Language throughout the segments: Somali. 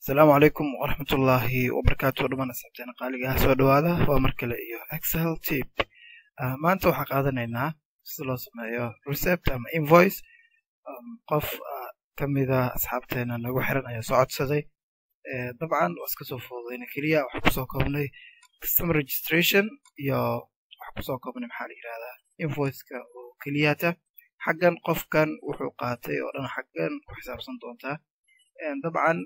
Asalaamu calaykum waraxmatullaahi wabarakaatu. Dhamaan asxaabteena qaaliga ah, soo dhawaada. Waa mar kale iyo Excel tip. Maanta waxaan qaadanaynaa sida loo sameeyo receipt ama invoice. Qof kamida asxaabteena nagu xiran ayaa soo codsaday. Dabcan waa iska soo fududayna, keliya waxaa kusoo koobnay customer registration iyo waxaa kusoo koobnay, maxaa la yirahdaa, invoiceka oo keliyata. Xaggan qofkan wuxuu qaatay oo dhan xaggan ku xisaabsan doontaa. Dabcan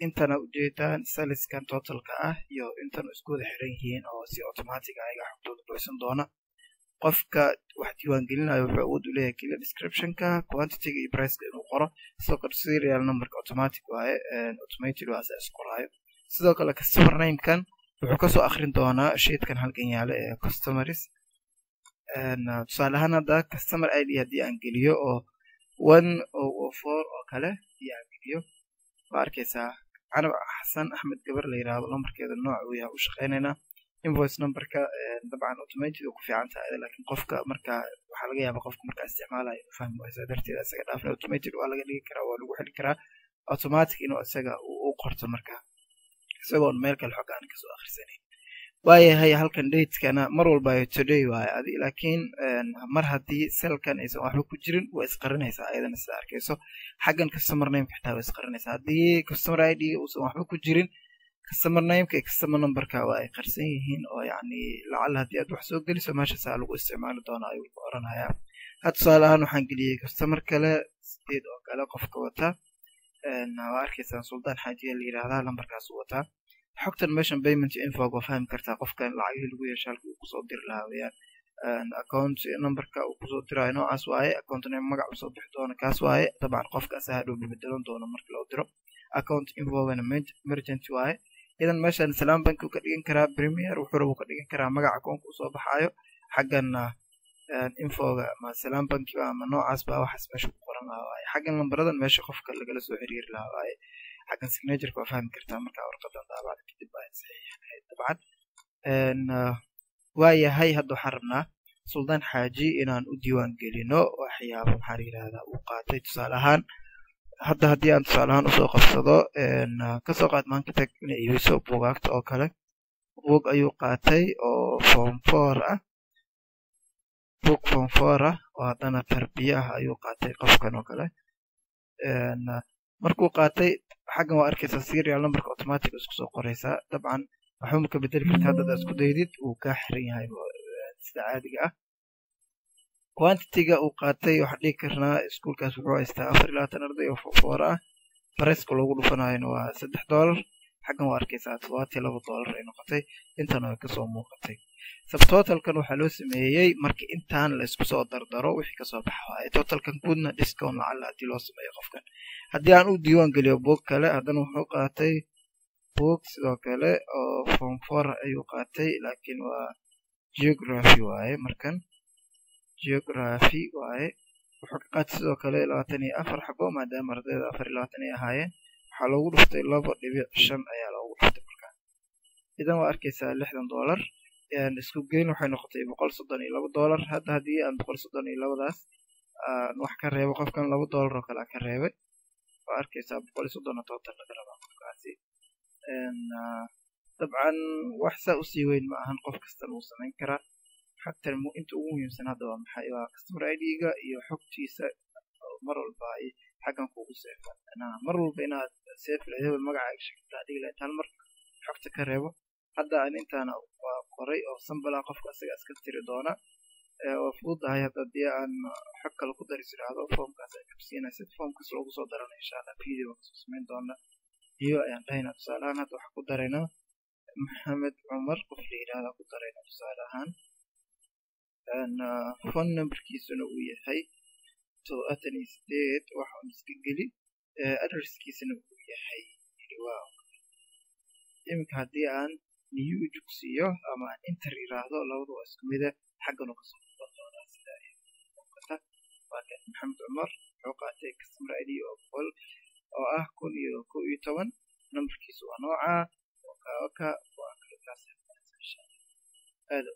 intana ujeedaan saleskan totalka ah iyo intan isku wada xiran yihiin oo si automatic ayaga xogtooda buuxsan doona. Qofka wax diiwaan gelinayo wuxuu awood u leeyahay keliya descriptionka, quantityga iyo priceka inuu qoro. Sidoo kale serial numberka automatic waaye, automated waa asa isqoraayo. Sidoo kale customer namekan wuxuu kasoo akrin doonaa sheetkan halkan yaala ee customers. Tusaale ahaan, hadda customer ID haddii aan geliyo oo 1004 oo kale haddii aan geliyo, waa arkaysaa Canab Xasan Axmed gabar la yiraahdo, lambarkeeda nooc uu yahay u shaqeynaynaa. Invoice numberka dabcan automated ku fiican tahay, laakiin qofka marka waxaa laga yaabaa qofka markaa isticmaalayo inuu fahmi waayo. Saa darteed isaga dhaafna. Automated waa laga dhigi karaa, waa lagu xili karaa automatic inuu isaga u qorto marka, isagoon meel kale xog aan kasoo akhrisanayn. Waayahay, halkan datekana mar walba today waaye adi, laakiin mar haddii cellkan aysan waxba ku jirin waa isqarinaysaa ayadana, sida arkayso. Xaggan customer nameka xitaa waa isqarinaysaa. Haddii customer ID uusan waxba ku jirin, customer nameka iyo customer numberka waa ay qarsan yihiin, oo yacni lacala haddii aad wax soo geliso meeshaasaa lagu isticmaali doona ayuu ku oranayaa. Had tusaale ahaan waxaan geliyey customer kale, 8 oo kale qofka wata. Waa arkaysaan, Suldaan Xaajiya la yidhaahdaa, lambarkaas uu wataa. Xogtan meeshan payment info waa fahmi kartaa, qofkan lacagihii lagu yeesha halkii uu kusoo diri lahaa weeyaan. Account numberka uu kusoo diraayo noocaas waaye, account name magac usoo bixi doono kaas waaye. Dabcan qofka asaga hadhow bedelan doono marka loo diro. Account infogana merchant waaye. Idan meeshan Salaam Bank uu ka dhigan karaa, Premier wuxuu rabo ka dhigan karaa, magaca akoonka usoo baxaayo. Xagganna infoga ama Salaam Banki ama noocaas baa waxaas meesha ku qoran lahaa waaye. Xaggan lambaradan meesha qofka lagala soo xiriiri lahaa waaye. Xaggan signatureka waa fahmi kartaa, markaa warqadan daabacda kadib baa saxiixinayd dabcan. Waayahay, hadda waxaan rabnaa Suldaan Xaaji inaan u diiwaan gelino waxyaaba, maxaa la yidhahdaa, uu qaatay. Tusaale ahaan, hadda haddii aan tusaale ahaan usoo qabsado, kasoo qaad maanta tag inay iibiso buugaagta oo kale. Buug ayuu qaatay oo form four ah, buug form four ah oo haddana tarbiya ah ayuu qaatay qofkan oo kale. Markuu qaatay, xaggan waa arkaysaa serial numberka automatic isku soo qoraysaa. Dabcan waxba ma ka bedeli karta, haddaad isku daydid uu kaa xiran yahay sida caadiga ah. Quantity-ga uu qaatay waxaan dhigi karnaa iskuulkaas wuxuu haystaa 24 arday oo form four ah. Priceka loogu dhufanayona waa $3. Xaggan waa arkaysaa $72 ay noqotay, intana way kasoo muuqatay. Subtotalkan waxaa loo sameeyey marka intaan la isku soo dardaro wixii kasoo baxa waaye. Totalkan guudna discount lacala haddii loo sameeyo qofkan. Haddii aan u diiwaan geliyo buug kale, haddana wuxuu qaatay buug sidoo kale oo form four ayuu qaatay, laakiin waa geography waaye. Markan geography waaye. Wuxuu ka qaatay sidoo kale 24 xabo, maadaama ardayda 24 ay ahaayeen. Waxaa loogu dhuftay 2.5 ayaa loogu dhuftay markaa. Idan waa arkaysaa $60. Isku geyn waxay noqotay $132. Hadda haddii aan 132daas aan wax ka reebo, qofkan $2 oo kale aan ka reebay, waa arkaysaa 130 oo total laga rabaa qofkaasi. Dabcan wax saa usii weyn ma ahan, qof kastana wuu samayn karaa. Xogtan inta ugu muhiimsan hadda waa maxay? Waa customer ID-ga iyo xogtiisa mar walba ay xaggan kugu seefan. Mar walba inaad save lahayd, hebel magacaaga sheegtaa dhigi lahayd, hal mar xogta ka reebo. Hadda aan intaana waa qoray oo sample ah, qofka asaga iska tiri doona, waa fududahay. Hadda haddii aan xog kale ku daris idhaahdo, formkaas ay kabsiinaysa, formkaas loogu soo darana insha Allah video kasoo samayn doona iyo ayaan dhahaynaa. Tusaale ahaan, hadda waxaan ku daraynaa Maxamed Cumar qof la yidhaahda ku daraynaa tusaale ahaan, phone numberkiisuna uu yahay 78, waxa un iska geli, addresskiisana uu yahay. Wow, iminka haddii aan new jugsiiyo ama aan enter yiraahdo, labadu waa isku mida, xaggan uu kasoo noqon doonaa sida ay muuqata. Waa kan Maxamed Cumar, wuxuu qaatay customer ID oo 100 oo ah 1011, numberkiisu waa nooca waka waka waa kaas. Insha Allah aad.